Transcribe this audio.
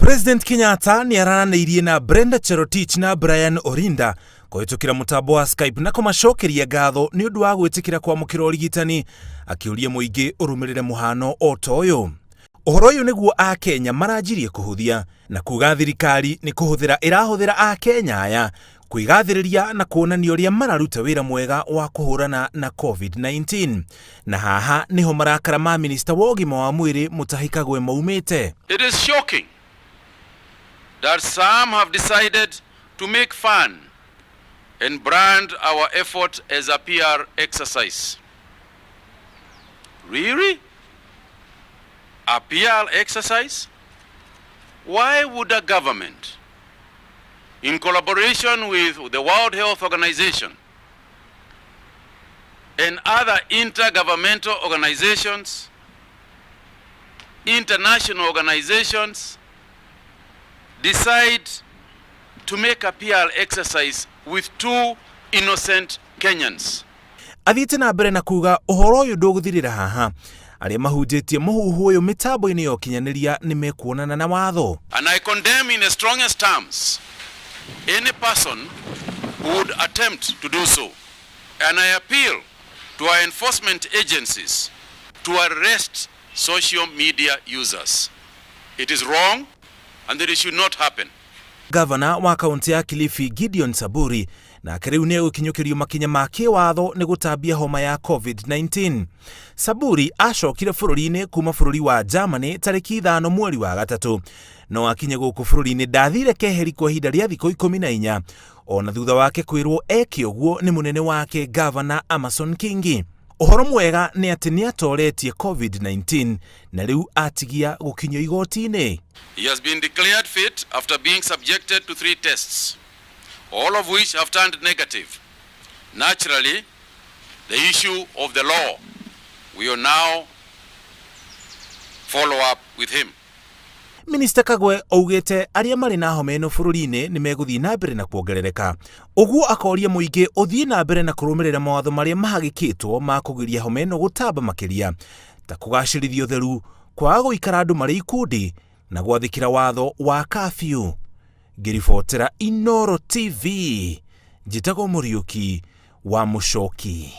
President Kenyatta nĩ aranĩirie na Brenda Cherotich na Brian Orinda kũhĩtũkĩra mũtambo wa Skype na kũmacokeria ngatho nĩ ũndũ wa gwĩtĩkĩra kwamũkĩra ũrigitani, akĩũria mũingĩ ũrũmĩrĩre mũhano o ta ũyũ. Ũhoro ũyũ nĩguo Akenya maranjirie kũhũthia na kuga thirikari nĩ kũhũthĩra ĩrahũthĩra Akenya aya kwĩgathĩrĩria na kuonania ũrĩa mararuta wĩra mwega wa kũhũrana na COVID-19. Na haha nĩho marakara ma minista wa ũgima wa mwĩrĩ Mutahi Kagwe maumĩte. It is shocking that some have decided to make fun and brand our effort as a PR exercise. Really? A PR exercise? Why would a government, in collaboration with the World Health Organization and other intergovernmental organizations, international organizations, decide to make a PR exercise with two innocent Kenyans? Athiĩte na mbere na kuga ũhoro ũyũ ndũgũthirĩra haha, arĩa mahunjĩtie mũhuhu ũyũ mĩtambo-inĩ ya ũkinyanĩria nĩ mekuonana na watho. And I condemn in the strongest terms any person who would attempt to do so. And I appeal to our enforcement agencies to arrest social media users. It is wrong and that it should not happen. Gavana wa kaunti ya Kilifi Gideon Saburi nake rĩu nĩ egũkinyũkĩrio makinya ma kĩwatho nĩ gũtambia homa ya COVID-19. Saburi acokire bũrũri-inĩ kuma bũrũri wa Germany tarĩki 5 mweri wa gatatũ, no akinye gũkũ bũrũri-inĩ ndathire keheri kwa ihinda rĩa thikũ 14, ona thutha wake kwĩrwo eke ũguo nĩ mũnene wake Gavana Amason Kingi. Ũhoro mwega nĩ atĩ nĩ atoretie COVID-19 na rĩu atigia gũkinyio igoti-inĩ. He has been declared fit after being subjected to 3 tests, all of which have turned negative. Naturally, the issue of the law will now follow up with him. Minista Kagwe augĩte arĩa marĩ na homa ĩno bũrũri-inĩ nĩ megũthiĩ na mbere na kuongerereka, ũguo akoria mũingĩ ũthiĩ na mbere na kũrũmĩrĩra mawatho marĩa mahagĩkĩtwo ma kũgiria homa ĩno gũtamba makĩria, ta kũgacĩrithia ũtheru, kwaga gũikara andũ marĩ ikundi na gwathĩkĩra watho wa curfew. Ngĩribotera Inooro TV, njĩtagwo Mũriũki wa Mũcoki.